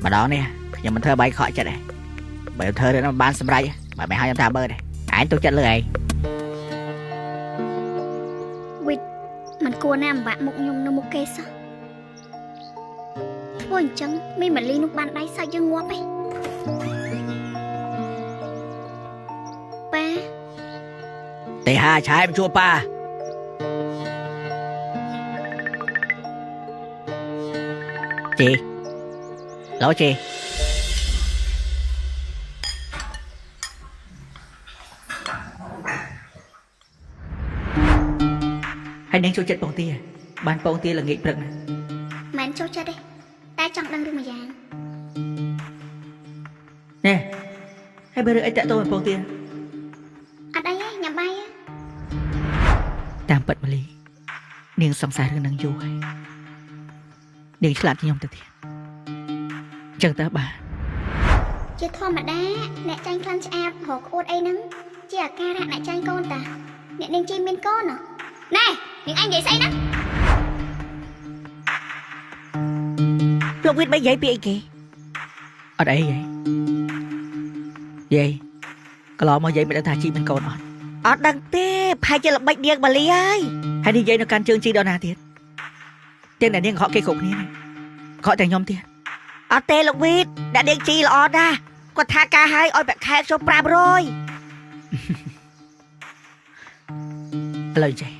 ម្ដងនេះខ្ញុំមិនធ្វើបាយខកចិត្តទេបើធ្វើរឿងហ្នឹងបានសម្រេចបើមិនឲ្យខ្ញុំថាបើទេឯងទុកចិត្តលើឯង វិតมันគួរណាអំបាក់មុខខ្ញុំនៅមុខគេសោះធ្វើអញ្ចឹងមីម៉ាលីនោះបានដៃសាច់យើងងាប់ឯងប៉ា ទេហាឆាយមកជួបប៉ាជីឡូជីហើយនាងចូលចិត្តពងទាបានពងទាល្ងាចព្រឹកណា មិនចូលចិត្តទេតែចង់ដឹងរឿងមួយយ៉ាង នេះហើយបើរឿងអីតាក់ទងនឹងពងទា អត់អីទេញ៉ាំបាយទេ តាមពិតម៉ាលីនាងសង្ស័យរឿងនឹងយូរហើយនាងឆ្លាតជាងខ្ញុំទៅទៀតអញ្ចឹងតើបាទ ជាធម្មតាអ្នកចាញ់ខ្លាំងឆ្អាបរកក្អួតអីហ្នឹងជាអាការៈអ្នកចាញ់កូនតាអ្នកនាងជីមានកូនហ៎ណែនាងឯងនិយាយស្អីណា លោកវិតមិននិយាយពីអីគេ អត់អីយាយយាយកន្លងមកយាយមិនដឹងថាជីមានកូនអត់ អត់ដឹងទេប្រហែលជាល្បិចនាងម៉ាលីហើយ ហើយនេះយាយនៅកាន់ជើងជីដល់ណាទៀតទាំងតែនាងខកគេគ្រប់គ្នានេះខកតែខ្ញុំទៀត អត់ទេលោកវិតអ្នកនាងជីល្អណាស់គាត់ថាការឲ្យឲ្យប្រាក់ខែខ្ញុំ500 ឥឡូវចេះ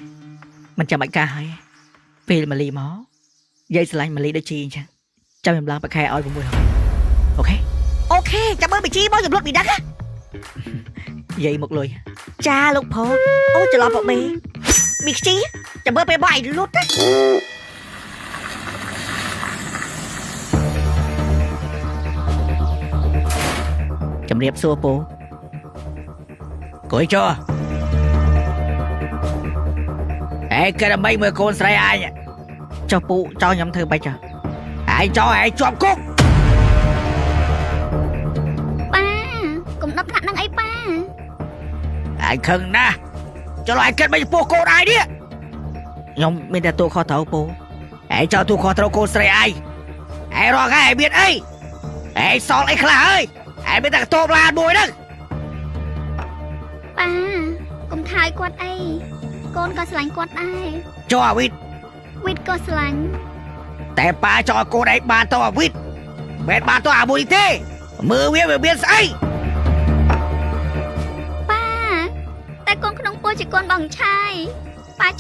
មិនចាំបាច់ការហើយពេលម៉ាលីមកយាយស្រឡាញ់ម៉ាលីដូចជីអញ្ចឹងចាំខ្ញុំឡើងប្រខែឲ្យ600 OK OK ចាំមើលបញ្ជីមកខ្ញុំលុតពីដឹងណា យាយមកលុយ ចាលោកប្រុសអូច្រឡំបបេមីខ្ជីចាំមើលពេលមកឯងលុតណា ជំរាបសួរពូគួយចោអេគេដើម្បីមើលកូនស្រីអញចុះពូចោលខ្ញុំធ្វើបាច់ចុះឯងចោលឯងជាប់គុក ប៉ាកុំដល់ថ្នាក់ហ្នឹងអីប៉ា ឯងខឹងណាស់ចុះឯងគិតមិនចំពោះកូនឯងនេះខ្ញុំមានតែទូខុសត្រូវពូឯងចោលទូខុសត្រូវកូនស្រីឯងឯងរកឯងមានអីឯងសល់អីខ្លះហើយឯងមានតែកតោបឡានមួយហ្នឹង ប៉ាកុំថើយគាត់អីកូនក៏ស្រឡាញ់គាត់ដែរ ចុះអាវីត វិតក៏ស្រឡាញ់ តែប៉ាចោលកូនឯងបានទៅអាវីតមិនបានទៅអាមួយទេមើលវាវាមានស្អី ប៉ាតែកូនក្នុងពោះជាកូនបងឆាយ